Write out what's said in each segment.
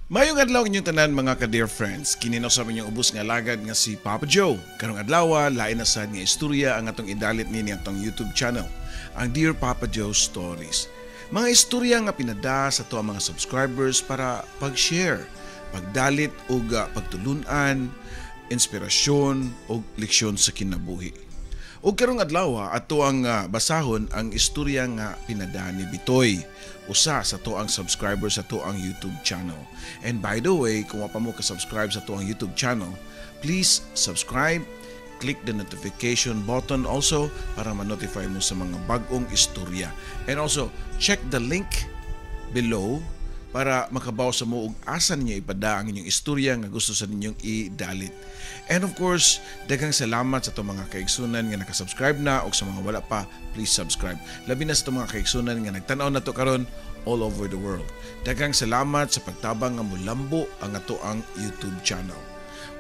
Mayong adlaw inyong tanan, mga ka-dear friends. Kini na sa inyong ubos nga alagad nga si Papa Joe. Karong adlaw, lain na sad nga istorya ang atong idalit nini atong YouTube channel, ang Dear Papa Joe Stories. Mga istorya nga pinada sa ato ang mga subscribers para pag-share, pagdalit og pagtulunan, inspirasyon og leksyon sa kinabuhi. Og karong adlaw, ato ang basahon ang istorya nga pinada ni Bitoy, usa sa ato ang subscriber sa ato ang YouTube channel. And by the way, kung wa pa mo ka-subscribe sa ato ang YouTube channel, please subscribe, click the notification button also para ma-notify mo sa mga bag-ong istorya. And also, check the link below para makabaw sa mo og asa ninyo ipada ang inyong istorya nga gusto sa ninyong idalit. And of course, daghang salamat sa itong mga kaigsunan nga nakasubscribe na o sa mga wala pa, please subscribe. Labi na sa itong mga kaigsunan nga nagtan-aw na to karon all over the world. Daghang salamat sa pagtabang nga mulambo ang ato ang YouTube channel.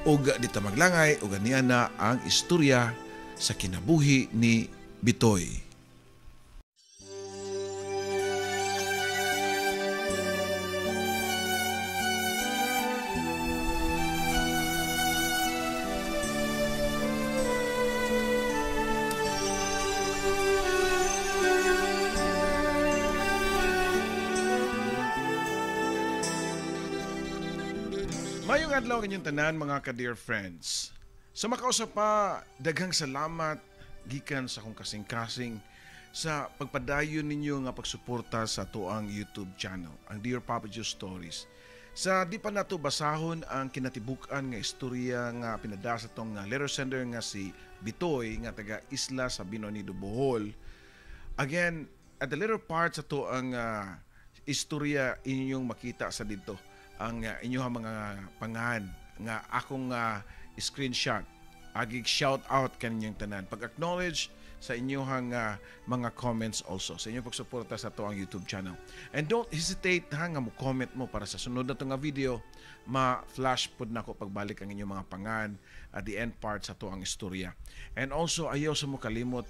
Og di ta maglangay og ania na ang istorya sa kinabuhi ni Bitoy. Mayong adlaw kanyang tanan, mga ka-dear friends. Sa makausap pa, daghang salamat gikan sa akong kasing-kasing sa pagpadayon ninyo nga pagsuporta sa atoang YouTube channel, ang Dear Papa Joe Stories. Sa di pa nato basahon ang kinatibuk-an nga istorya nga pinada sa atong letter sender nga si Bitoy nga taga Isla sa Binondo, Bohol. Again, at the later part sa atoang istorya inyong makita sa dito ang inyong mga pangan nga akong screenshot. Agig shout out kaninyong tanan. Pag-acknowledge sa inyong mga comments also, sa inyong pagsuporta sa atoang YouTube channel. And don't hesitate ha nga mo comment mo para sa sunod na to nga video, ma-flash pod nako pagbalik ang inyong mga pangan at the end part sa atoang istorya. And also ayaw sa mo kalimot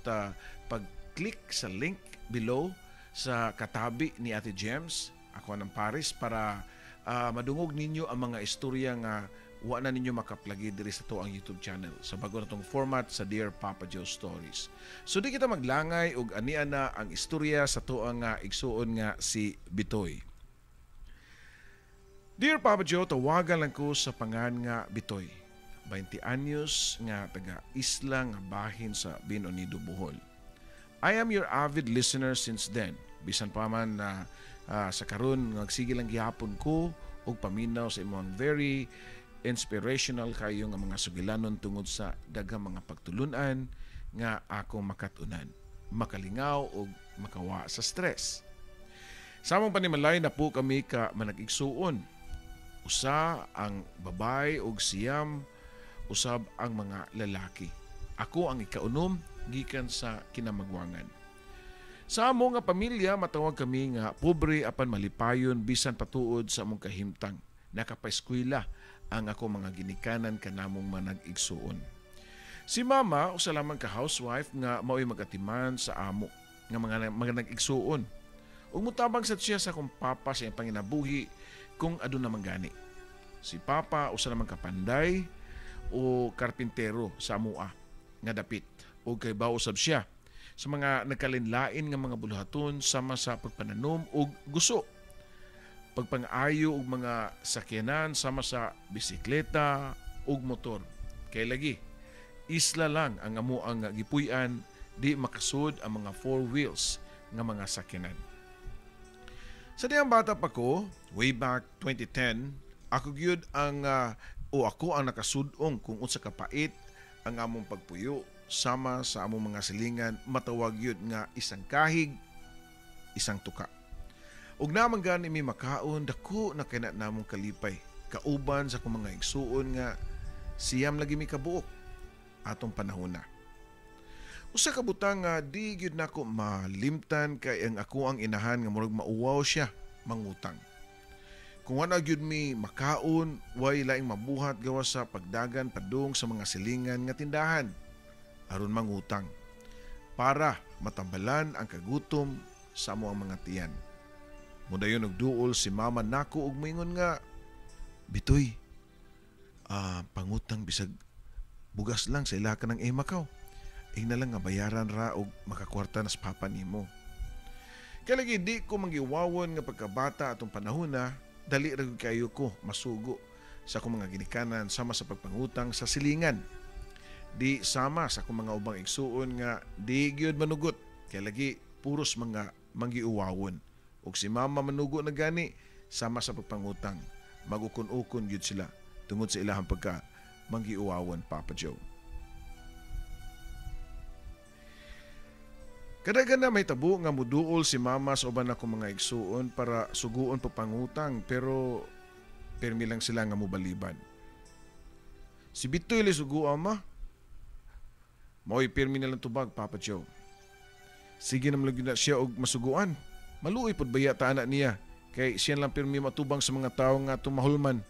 pag-click sa link below sa katabi ni Ate Gems, ako ng Paris, para madungog ninyo ang mga istorya nga wa na ninyo makaplagi diri sa atoang YouTube channel sa bago natong format sa Dear Papa Joe Stories. So di kita maglangay og ania na ang istorya sa atoang nga igsuon nga si Bitoy. Dear Papa Joe, tawagan lang ko sa pangan nga Bitoy. 20 anyos nga taga isla nga bahin sa Binondo, Bohol. I am your avid listener since then. Bisan pa man na sa karon nagsige lang gihapon ko og paminaw sa imong very inspirational kayo nga mga sugilanon tungod sa daghang mga pagtulunan nga akong makatunan, makalingaw og makawa sa stress. Sa among panimalay na po kami ka manag-igsuon. Usa ang babay og siyam, usab ang mga lalaki. Ako ang ikaunom gikan sa kinamagwangan. Sa amo nga pamilya matawag kami nga pobre apan malipayon bisan patuod sa among kahimtang. Nakapaeskwela ang ako mga ginikanan kanamong manag-igsuon. Si mama usa lamang ka housewife nga mao'y magatiman sa amo nga mga nag-igsuon. Ug motabang sad siya sa akong papa sa iyang panginabuhi kung aduna man gani. Si papa usa lamang ka panday o karpintero sa amoa nga dapit ug kay bao usab siya sa mga nagkalinlain nga mga buluhaton sama sa pagpananom og guso, pagpangayo og mga sakyanan sama sa bisikleta ug motor. Kay lagi, isla lang ang amo ang gipuy-an, di makasud ang mga four wheels nga mga sakyanan. Sa diyang bata pa ko, way back 2010, ako gyud ang o ako ang nakasudong kung unsa kapait ang among pagpuyo sama sa among mga silingan, matawag yun nga isang kahig, isang tuka. Ug naman gani mi makaon, dako na kay na namong kalipay. Kauban sa akong mga igsuon nga siyam lagi mi kabuok atong panahona. Usa ka butang nga di gyud nako malimtan kay ang ako ang inahan nga murag mauwaw siya mangutang. Kung wala gyud mi makaon, way laing mabuhat gawas sa pagdagan padung sa mga silingan nga tindahan aron mangutang para matambalan ang kagutom sa amo ang mga tiyan. Mudayon og duol si mama nako og moingon nga, Bitoy, pangutang bisag bugas lang sa ila ka ng Emakaw. Ingna lang nga bayaran ra og makakwarta nas papa nimo. Kaya lagi di ko manggiwawon nga pagkabata atong panahon na dali ra gyud kayo ko masugo sa akong mga ginikanan sama sa pagpangutang sa silingan. Di sama sa akong mga ubang igsuon nga di gyud manugot. Kaya lagi puros mga manggiuwawon. Ug si mama manugo na gani sama sa pagpangutang. Magukon-ukon gyud sila tungod sa ilahang pagka manggiuwawon, Papa Joe. Kadagan na may tabo nga muduol si mama sa uban akong mga igsuon para suguon pagpangutang, pero pirmi lang sila nga mubaliban. Si Bitoy li sugo ama. Mao'y pirmi na lang tubag, Papa Joe. Sige naman lagi na siya og masuguan. Maluoy pod baya ta anak niya kay siya lang pirmi matubang sa mga tawo nga tumahulman.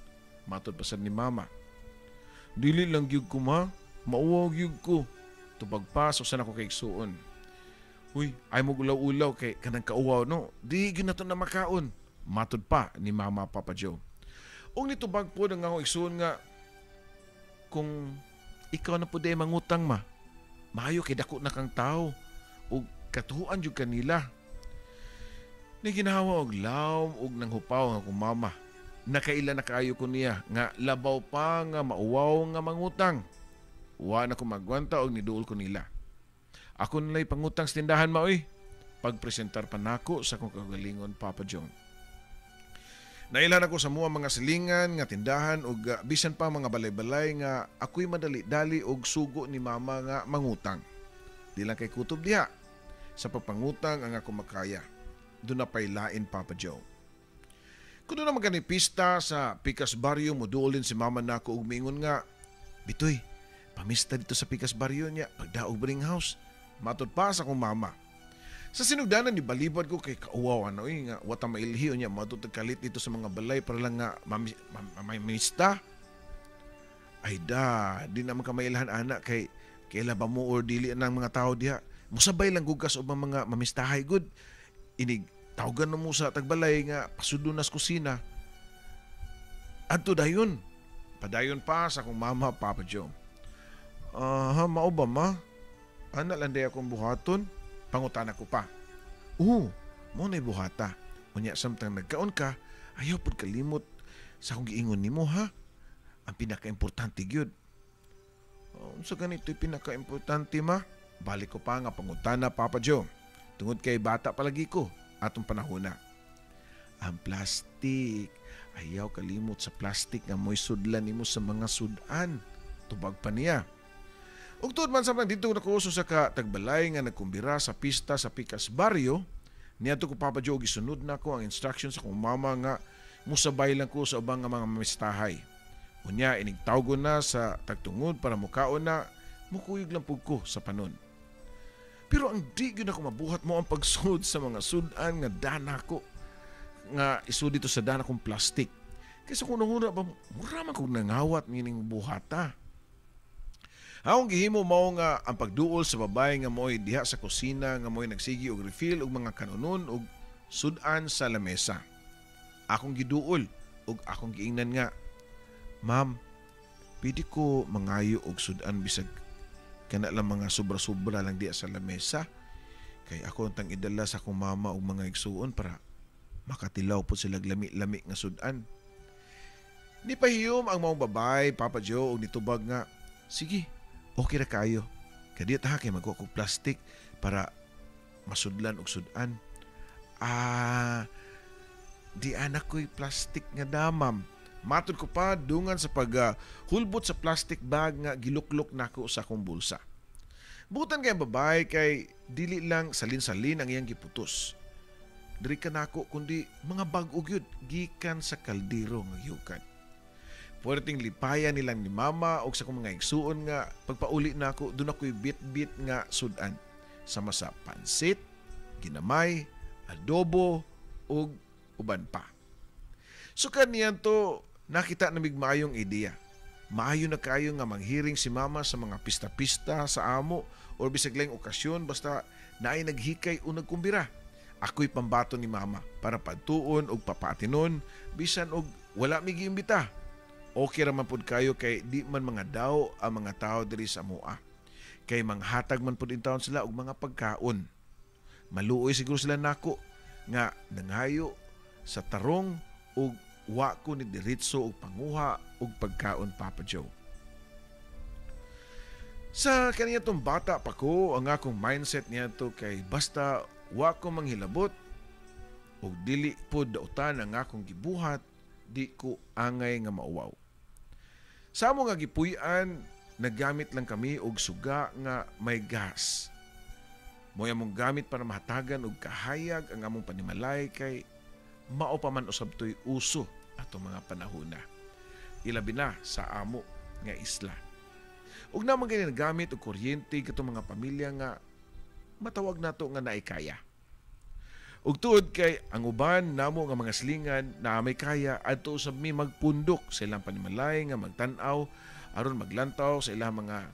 Matod pa sad ni mama. Dili lang gyud ko ma, mauwaw gyud ko. Tubag pa sa usan ako kay igsuon. Uy, ay mo ulaw-ulaw kay kanang kauwaw no. Di gyud nato na makaon. Matod pa ni mama, Papa Joe. Ug nitubag po ang akong igsuon nga kung ikaw na po di mangutang ma, maayo kay dako na kang tao ug katuhuan jud kanila. Ni ginawa og lawom ug nanghupaw ang akong mama. Nakaila na kaayo ko niya nga labaw pa nga mauwaw nga mangutang. Wa na ko magwanta og niduol ko nila. Ako nila'y pangutang sa tindahan maoy. Pagpresentar pa nako sa akong kagalingon, Papa John. Nailan ako sa mua mga silingan nga tindahan ug bisan pa mga balay-balay nga ako'y madali-dali og sugo ni mama nga mangutang. Di lang kay kutob diha. Sa pagpangutang ang ako makaya. Doon na pa'y lain, Papa Joe. Kung doon naman kani pista sa Pikas Barrio, muduolin si mama nako og miingon nga, Bitoy, pamista dito sa Pikas Barrio niya, pagdaog Bring House. Matod pa sa akong mama. Sa sinugdanan ni balibad ko kay kauwaw ano nga wata mailhi niya matod kalit dito sa mga balay para lang nga mamista. Ay da, di naman ka mailhan ana kay kaila ba mo or dili nang mga tao diha. Musabay lang gugas og mga mamistahay good. Inig tawgan na mo sa tagbalay nga pasudlo nas kusina. Adto dayon. Padayon pa sa akong mama, Papa Joe. Aha, mao ba ma? Ana lang day akong buhaton. Pangutana ko pa. Oo, mo na'y buhata. Unya samtang nagkaon ka, ayaw pud kalimot sa akong giingon nimo ha. Ang pinaka-importante gyud. Unsa ganito'y pinaka-importante ma? Balik ko pa nga pangutana, Papa Joe. Tungod kay bata palagi ko atong panahona. Ang plastic. Ayaw kalimot sa plastic nga mo'y sudlan nimo sa mga sudan. Tubag pa niya. Ug tuod man samtang didto nako sa ka tagbalay nga nagkumbira sa pista sa Pikas Barrio, niadto ko, Papa Joe, gisunod nako ang instructions sa akong mama nga musabay lang ko sa ubang nga mga mamistahay. Unya inigtawgon na sa tagtungod para mukaon na, mukuyog lang pug ko sa panon. Pero ang di gyud ako mabuhat mo ang pagsud sa mga sudan nga dana ko nga isud dito sa dana kong plastic. Kaysa kung nanguna ba, mura man kong nangawat ngining buhata. Akong gihimo mao nga ang pagduol sa babae nga mo'y diha sa kusina nga mo'y nagsigi og refill og mga kanunon og sudan sa lamesa. Akong giduol og akong giingnan nga, Ma'am, pwede ko mangayo og sudan bisag kana lang mga sobra-sobra lang diha sa lamesa. Kay ako ang tang idala sa akong mama og mga igsuon para makatilaw po sila lami-lami nga sudan. Ni pahiyom ang maong babae, Papa Joe, og nitubag nga, sige, okay ra kayo. Kaya di ta kay magkuha kog plastic para masudlan og sudan. Di anak ko'y plastic nga damam. Matod ko pa dungan sa pag hulbot sa plastic bag nga giluklok nako sa akong bulsa. Butan kay ang babae kay dili lang salin-salin ang iyang giputos. Diri ka nako kundi mga bag-o gyud gikan sa kaldero nga gihukan. Puwerteng lipayan nilang ni mama og sa akong mga igsuon nga pagpauli nako doon ako'y bit-bit nga sudan. Sama sa pansit, ginamay, adobo ug uban pa. So kaniyan to nakita na mig maayong ideya. Maayo na kayo nga manghiring si mama sa mga pista-pista sa amo or bisag laing okasyon basta naay naghikay o nagkumbira. Ako'y pambato ni mama para padtuon og papaatinon bisan og wala mi giimbita. Okay ra man pud kayo kay di man mga daw ang mga tao diri sa amoa. Kay manghatag man pud intawon sila og mga pagkaon. Maluoy siguro sila nako nga nanghayo sa tarong ug wa ko ni diretso og panguha og pagkaon, Papa Joe. Sa kaniya tong bata pa ko, ang akong mindset niya to kay basta wa ko manghilabot ug dili pod dautan ang akong gibuhat, di ko angay nga mauwaw. Sa amo nga gipuy-an, naggamit lang kami og suga nga may gas. Mo'y among gamit para mahatagan og kahayag ang among panimalay kay mao pa man usab to'y uso atong mga panahona. Ilabi na sa amo nga isla. Ug naman gani nagamit og kuryente katong mga pamilya nga matawag nato nga naay kaya. Ug tuod kay ang uban namo nga mga silingan na may kaya, adto usab mi magpundok sa ilang panimalay nga magtan-aw aron maglantaw sa ilang mga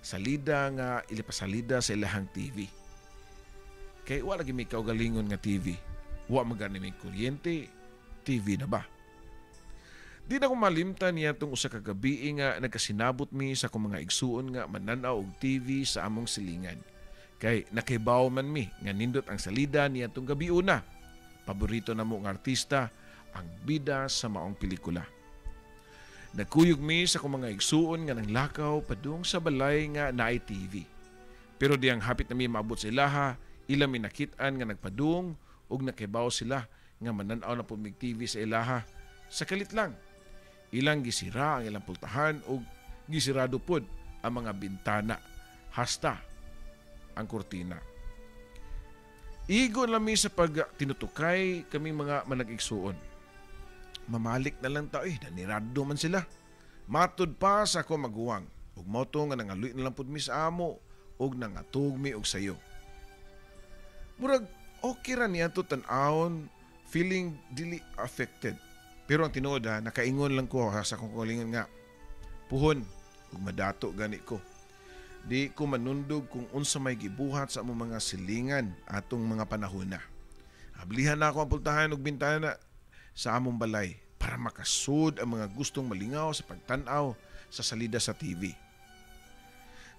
salida nga ilipasalida sa ilahang TV. Kay wala lagi may kaugalingon nga TV. Wa man gani may kuryente, TV na ba? Di na ko malimtan niya itong usa ka gabi nga nagkasinabot mi sa akong mga igsuon nga manan-aw og TV sa among silingan. Kay nakibaw man mi nga nindot ang salida niya itong gabi una. Paborito na mo nga artista ang bida sa maong pelikula. Nagkuyog mi sa akong mga igsuon nga nanglakaw padung sa balay nga naay TV. Pero diyang hapit na mi maabot sa ilaha, ila mi nakit-an nga nagpadung ug nakibaw sila nga manan-aw na pud mig TV sa ilaha. Sa kalit lang, ilang gisira ang ilang pultahan ug gisirado pod ang mga bintana hasta ang kurtina. Igo lang mi sa pag tinutukay kami mga manag-igsuon. Mamalik na lang ta, nanirado man sila. Matud pa sa ako maguwang ug moto nga nangaluy na lang pud mi sa amo ug nangatug mi og sayo. Murag okay ra niya to tan-awon, feeling dili affected. Pero ang tinuod ha, nakaingon lang ko ha, sa akong kaugalingon nga puhon ug madato gani ko. Di ko manundog kung unsa may gibuhat sa among mga silingan atong mga panahona. Ablihan na ako ang pultahan ug bintana sa among balay para makasud ang mga gustong malingaw sa pagtan-aw sa salida sa TV.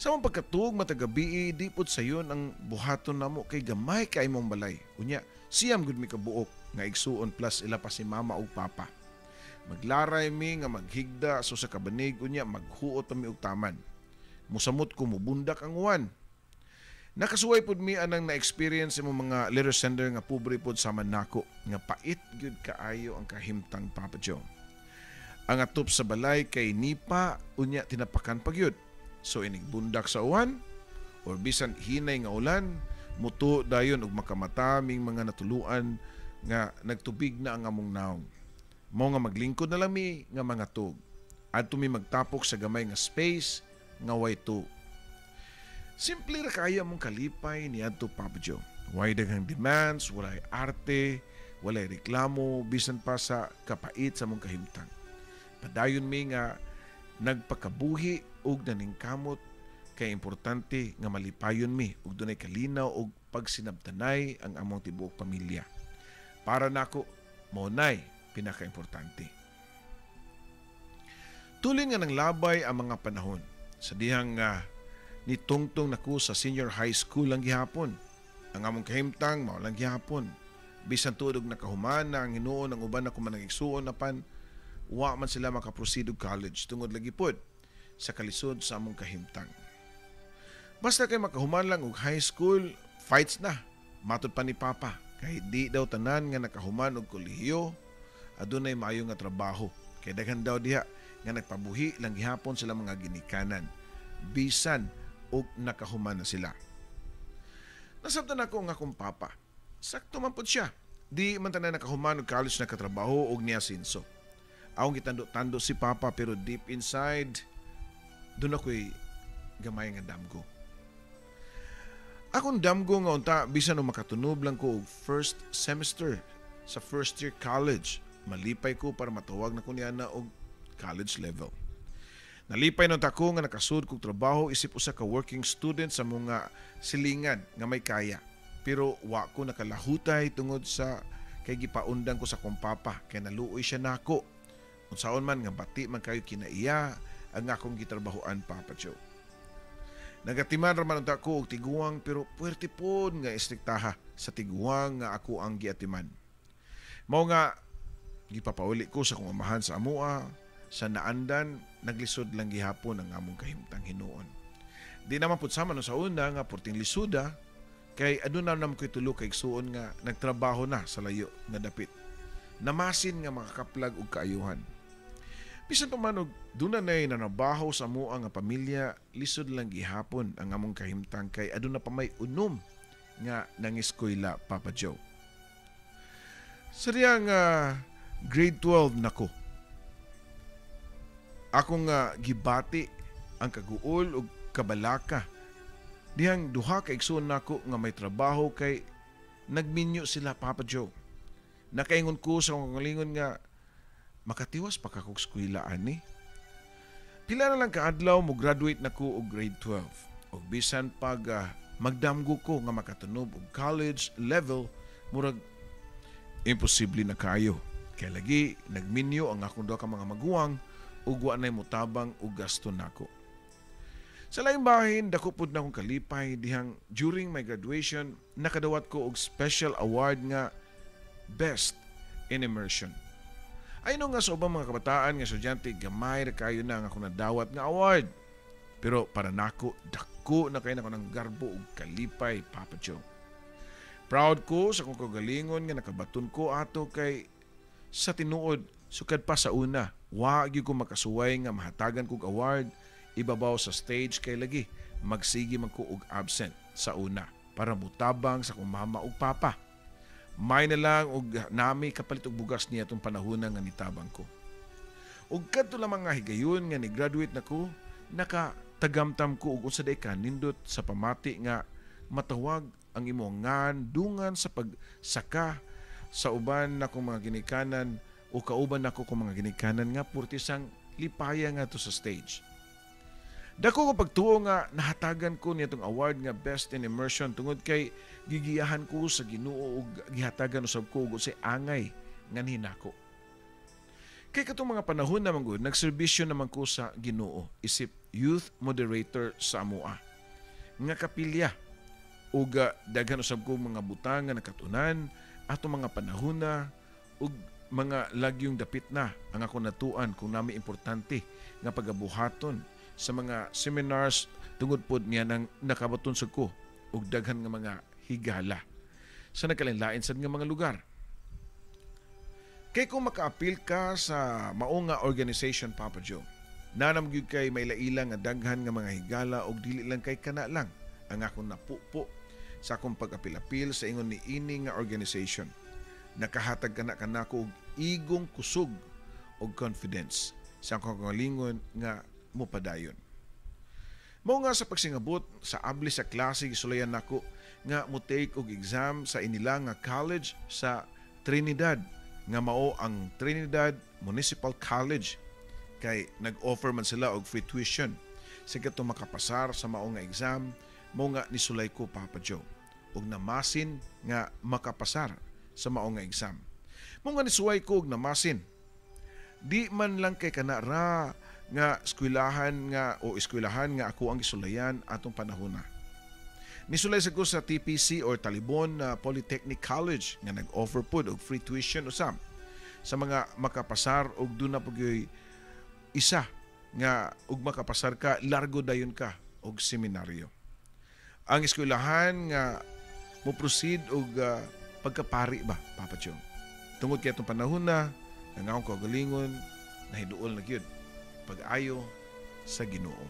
Sa among pagkatuog matagabi, di pod sayon ang buhaton namo kay gamay kay imong balay. Unya, siyam gud mi kabuok nga igsuon plus ila pa si mama ug papa. Maglaray mi nga maghigda so sa kabanig, unya maghuot pa mi og taman. Musamot ko mubundak ang uwan. Nakasuway pod mi anang na-experience imong mga letter sender nga pobre pod sama nako nga pait gyud kaayo ang kahimtang, Papa Joe. Ang atop sa balay kay nipa, unya tinapakan pa gyud. So inig bundak sa uwan or bisan hinay nga ulan, muto dayon og makamata ming mga natuluan nga nagtubig na ang among naong. Mao nga maglingkod na lang mi nga mga tug. Adto mi magtapok sa gamay nga space nga way tu. Simple ra kaayo among kalipay niadto, Papa Joe. Way daghang demands, walay arte, walay reklamo, bisan pa sa kapait sa among kahimtang. Padayon mi nga nagpakabuhi ug naningkamot kay importante nga malipayon mi ug dunay kalinaw ug pagsinabtanay ang among tibuok pamilya. Para nako, mao nay pinakaimportante. Tulin nga nang labay ang mga panahon. Sa dihang nitungtong nako sa senior high school lang gihapon. Ang among kahimtang mao lang gihapon. Bisan tuod og nakahuman na ang hinuon ang uban ako managigsuon, apan wa man sila makaproceed og college tungod lagi pod sa kalisod sa among kahimtang. Basta kay makahuman lang og high school, fights na. Matod pa ni Papa, kay di daw tanan nga nakahuman og kolehiyo adunay maayo nga trabaho. Kay daghan daw diha nga nagpabuhi lang gihapon sila mga ginikanan bisan og nakahuman na sila. Nasabtan ako nga akong papa. Sakto man pod siya. Di man tanan nakahuman og college nakatrabaho og niasinso. Akong gitando-tando si Papa, pero deep inside doon ako'y gamay nga damgo. Akong damgo nga unta bisan og makatunob lang ko og first semester sa first year college, malipay ko para matawag na ko niya na og college level. Nalipay nun ko nga nakasud kog trabaho isip usa ka working student sa mga silingan nga may kaya. Pero wa ko nakalahutay tungod sa kay gipaundang ko sa akong papa kay naluoy siya nako. Unsaon man nga bati man kayo kinaiya ang akong gitrabahoan, Papa Joe. Nagatiman ra man unta ko og tiguang, pero puwerte pod nga istriktaha sa tiguang nga ako ang giatiman. Mao nga gipapauli ko sa akong amahan sa amoa sa naandan, naglisod lang gihapon ang among kahimtang hinuon. Di naman pud sama no sa una nga purting lisuda kay aduna naman ko'y tulo ka igsuon nga nagtrabaho na sa layo nga dapit. Namasin nga makakaplag og kaayuhan. Bisan pa man og duna nay nanabaho sa amoa nga pamilya, lisod lang gihapon ang among kahimtang kay aduna pa may unom nga nangiskwela, Papa Joe. Sa diyang grade 12 nako, akong gibati ang kaguol og kabalaka dihang duha ka igsuon nako nga may trabaho kay nagminyo sila, Papa Joe. Nakaingon ko sa akong kaugalingon nga makatiwas pa ka kog eskwela ani. Pila na lang kaadlaw mo graduate na ko og grade 12. Og bisan pag magdamgo ko nga makatunob og college level, murag imposible na kayo. Kay lagi nagminyo ang akong duha ka mga maguwang ug wa nay motabang og gasto nako. Sa laing bahin, dako pud na akong kalipay dihang during my graduation nakadawat ko og special award nga Best in Immersion. I know nga sa ubang mga kabataan nga estudyante, gamay ra kayo na nga akong nadawat nga award. Pero para nako, dako na kayo nako ng garbo ug kalipay, Papa Joe. Proud ko sa akong kaugalingon nga nakabaton ko ato kay sa tinuod, sukad pa sa una, wa gyud ko makasuway nga mahatagan kog award ibabaw sa stage kay lagi magsige man ko og absent sa una para mutabang sa akong mama ug papa. May na lang og nami kapalit og bugas niya atong panahon nga nitabang ko. Ug kadto lamang nga higayon nga ni-graduate na ko, nakatagamtam ko og unsa day ka nindot sa pamati nga matawag ang imong ngan dungan sa pagsaka sa uban nakong mga ginikanan o kauban nako kong mga ginikanan nga purtisang lipaya nga to sa stage. Dako ko pagtuo nga nahatagan ko niya award nga Best in Immersion tungod kay gigiyahan ko sa Ginoo ug gihatagan usab ko og unsay angay nga hinako. Kay katong mga panahon naman gud, nagserbisyo naman ko sa Ginoo isip youth moderator sa amoa nga kapilya ug daghan usab ko mga butang nga nakatunan atong mga panahon na ug mga lagyong dapit na ang ako natuan kung nami importante nga pagabuhaton sa mga seminars tungod pod niya nang nakabaton sa ko og daghan nga mga higala sa nagkalain-lain sad nga mga lugar. Kay kung makaapil ka sa mao nga organization, Papa Joe, nanam gyud kay may laila nga daghan nga mga higala og dili lang kay kana lang ang akong napupo sa akong pag-apil-apil sa ingon ni ini nga organization. Nakahatag kana kanako og igong kusog og confidence sa akong kaugalingon nga mopadayon. Mao nga sa pagsingabot sa abli sa klase, gisulayan nako nga mo take og exam sa inila nga college sa Trinidad nga mao ang Trinidad Municipal College kay nag-offer man sila og free tuition sa katong makapasar sa mao nga exam. Mao nga nisulay ko, Papa Joe, ug namasin nga makapasar sa mao nga exam. Mao nga nisuway ko og namasin. Di man lang kay kana ra nga eskwelahan nga o eskwelahan nga ako ang gisulayan atong panahona. Nisulay sa ko sa TPC or Talibon na Polytechnic College nga nag-offer pod og free tuition usab sa mga makapasar og duna pud isa nga og makapasar ka, largo dayon ka og seminaryo. Ang eskwelahan nga mo proceed og pagkapari ba, Papa Joe. Tungod kay atong panahon na ang akong kaugalingon nahiduol na gyud pag-ayo sa Ginoo.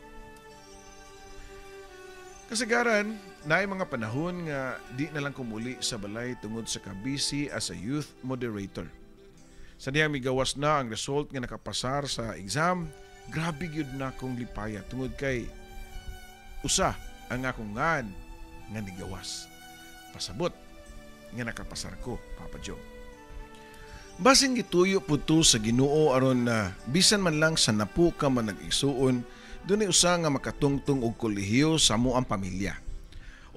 Kasagaran, naay mga panahon nga di na lang kumuli sa balay tungod sa kabisi as a youth moderator. Sa diyang migawas na ang result nga nakapasar sa exam, grabe gyud na akong lipaya tungod kay usa ang akong ngan nga nigawas. Pasabot nga nakapasar ko, Papa Joe. Basin gituyo po to sa Ginoo aron na bisan man lang sa napu ka man nag-igsuon, dunay usa nga makatungtong og kolehiyo sa amo ang pamilya.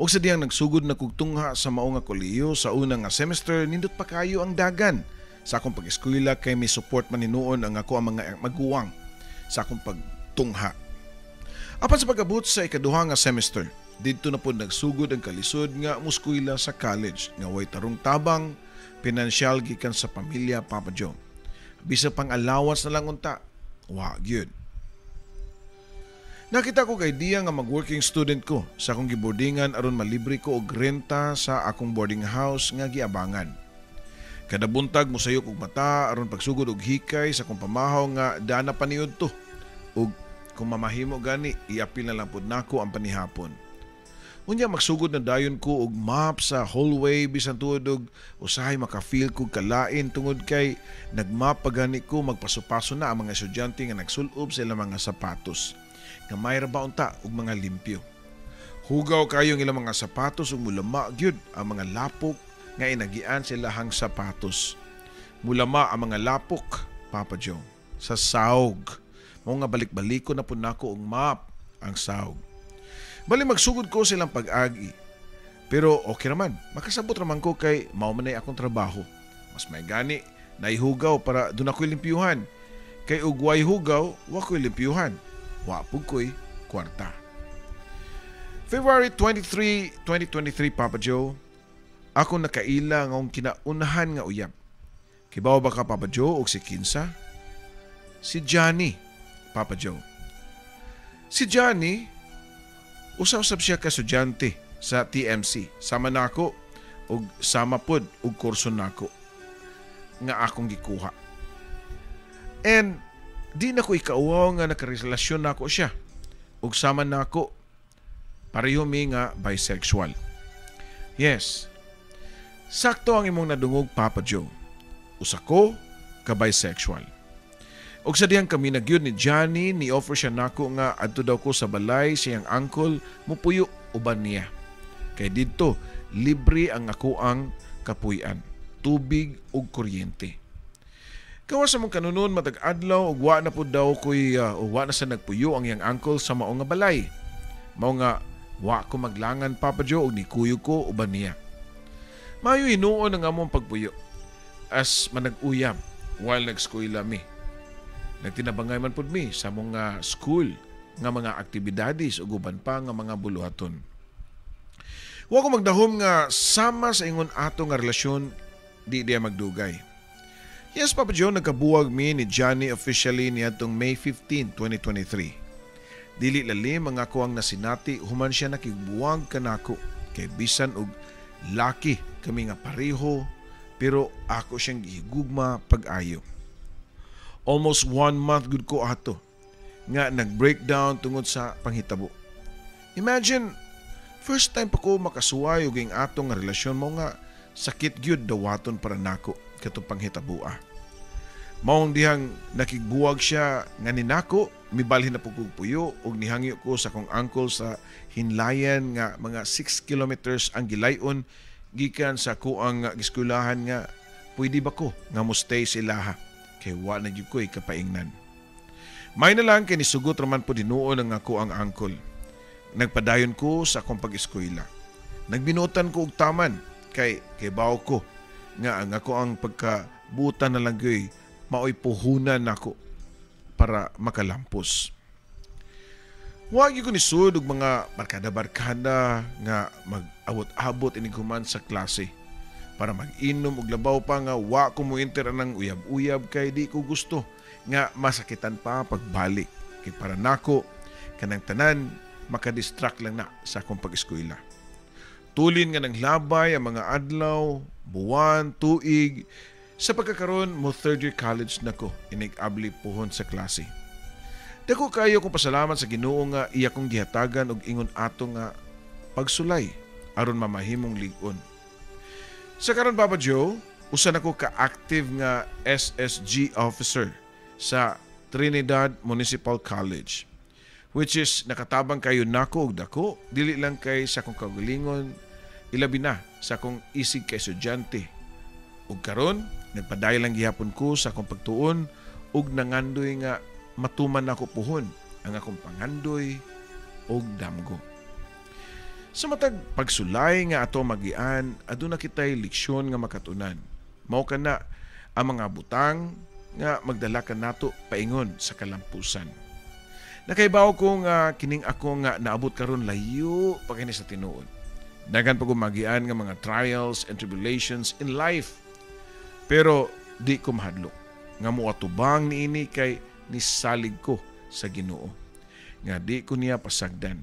Og sa diyang nagsugod na kog tungha sa mao nga kolehiyo sa una nga semester, nindot pa kayo ang dagan Sa akong pag-eskwela kay may support man hinuon ang ako ang mga maguwang sa akong pagtungha. Apan sa pag-abot sa ikaduha nga semester, didto na pod nagsugod ang kalisod nga muskwela sa college nga way tarong tabang pinansyal gikan sa pamilya, Papa Joe. Bisa pang allowance na lang unta, wa gyud. Nakita ko kay idea nga mag-working student ko sa akong giboardingan aron malibre ko og renta sa akong boarding house nga giabangan. Kada buntag mosayok og mata aron pagsugod og hikay sa akong pamahaw nga dana paniud to. Ug kung mamahimo gani, iapil na lang pud nako ang panihapon. Unya magsugod na dayon ko og mop sa hallway bisan tuod og usahay maka-feel kog kalain tungod kay nagmap pa gani ko, magpaso-paso na ang mga estudyante nga nagsulob sa ilang mga sapatos. Gamay ra ba unta og mga limpyo. Hugaw kayo ang ilang mga sapatos ug mulama gyud ang mga lapok nga inagian sa ilahang sapatos. Mulama ang mga lapok, Papa Joe, sa sawg. Mao nga balik-baliko na pud nako og mop ang sawg. Bali magsugod ko silang pag-agi. Pero okay raman, makasabot raman ko kay mao man ay akong trabaho. Mas may gani, naihugaw para doon ako'y limpyuhan. Kay og way hugaw, wa ko'y limpyuhan. Wa pud ko'y kwarta. February 23, 2023, Papa Joe, ako nakaila nga akong kinaunahan nga uyab. Kibaw ba ka, Papa Joe, og si kinsa? Si Johnny, Papa Joe. Si Johnny, usa-usab siya ka estudyante sa TMC. Sama nako og sama pod og kurso nako nga akong gikuha. And di na ko ikauwaw nga nakarelasyon nako siya. Ug sama nako, pareho mi nga bisexual. Yes. Sakto ang imong nadungog, Papa Joe. Usa ko ka bisexual. Og sa diyang kami nagyud ni Johnny, ni offer siya nako nga adto daw ko sa balay siyang uncle mupuyo uban niya. Kay didto libre ang ako ang kapuy-an, tubig ug kuryente. Gawas sa mong kanunon matag adlaw ug wa na pud daw koy wa na sa nagpuyo ang iyang uncle sa mao nga balay. Mao nga wa ko maglangan, Papa Joe, ug nikuyog ko uban niya. Maayo hinuon ang among pagpuyo as manag-uyab while nag-eskwela mi. Nagtinabangay man pud mi sa mga school nga mga aktibidades ug uban pa nga mga buluhaton. Wa ko magdahom nga sama sa ingon ato nga relasyon di diya magdugay. Yes, Papa Joe, nagkabuwag mi ni Johnny officially niadtong May 15, 2023. Dili lalim ang ako ang nasinati human siya nakigbuwag kanako kay bisan og laki kami nga pareho pero ako siyang gihigugma pag-ayo. Almost 1 month gud ko ato nga nag-breakdown tungod sa panghitabo. Imagine, first time pa ko makasuway og ato nga relasyon mo nga sakit gyud dawaton para nako katong panghitaboa. Maong dihang nakigbuwag siya nga ninako, mibalhin na pud kog puyo ug nihangyo ko sa akong uncle sa hinlayan nga mga 6 kilometers ang gilayon gikan sa kuang giskulahan nga pwede ba ko nga mo stay sa ilaha kay wa na gyud ko'y kapaingnan. May na lang kay nisugot raman po dinuon ang ako ang uncle. Nagpadayon ko sa akong pag-eskwela. Nagbinutan ko og taman kay bawo ko nga ang ako ang pagkabutan na lang gyud maoy puhunan nako para makalampos. Wa gyud ko nisud og mga barkada-barkada nga mag-abot-abot inig human sa klase para mag-inom og labaw pa nga wa ko mo-enter anang uyab-uyab kay di ko gusto nga masakitan pa pagbalik. Kay para nako kanang tanan makadistract lang na sa akong pag-eskwela. Tulin nga nang labay ang mga adlaw, buwan, tuig. Sa pagkakaroon mo third year college na ko, inig-abli puhon sa klase. Dako kayo kong pasalamat sa Ginoo nga iya kong gihatagan og ingon ato nga pagsulay aron mamahimong lig-on. Sa karon, Papa Joe, usa na ko ka-active nga SSG officer sa Trinidad Municipal College, which is nakatabang kayo nako og dako, dili lang kay sa akong kaugalingon, ilabi na sa akong isig kay estudyante. Ug karon nagpadayon lang gihapon ko sa akong pagtuon ug nangandoy nga matuman nako puhon ang akong pangandoy ug damgo. Sa matag pagsulay nga ato magian, aduna kitay leksyon nga makatunan. Mao kana Ang mga butang nga magdala kanato paingon sa kalampusan. Nakaibaw ko nga kining ako nga naabot karon, layo pa kini sa tinuod. Daghan pa gumagian nga mga trials and tribulations in life. Pero di ko mahadlok nga moatubang niini kay nisalig ko sa Ginoo nga di ko niya pasagdan.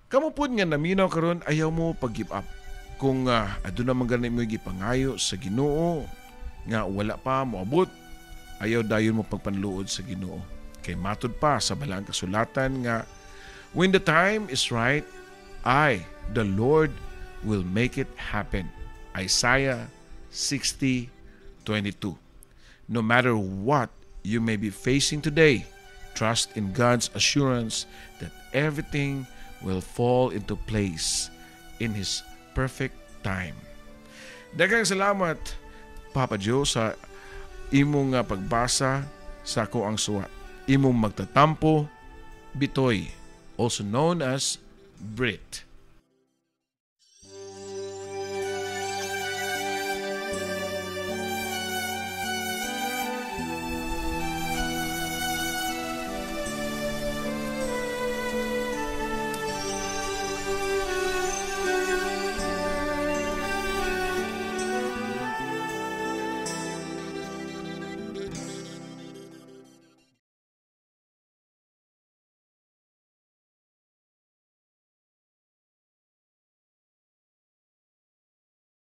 Kamo pud nga naminaw karon, ayaw mo pag-give up. Kung aduna man gani mo gipangayo sa Ginoo nga wala pa moabot, ayaw dayon mo pagpanluod sa Ginoo. Kay matud pa sa Balaang Kasulatan nga when the time is right, I, the Lord, will make it happen. Isaiah 60:22. No matter what you may be facing today, trust in God's assurance that everything will fall into place in His perfect time. Daghang salamat, Papa Joe, sa imong pagbasa sa akoang suwat. Imong magtatampo, Bitoy, also known as Brit.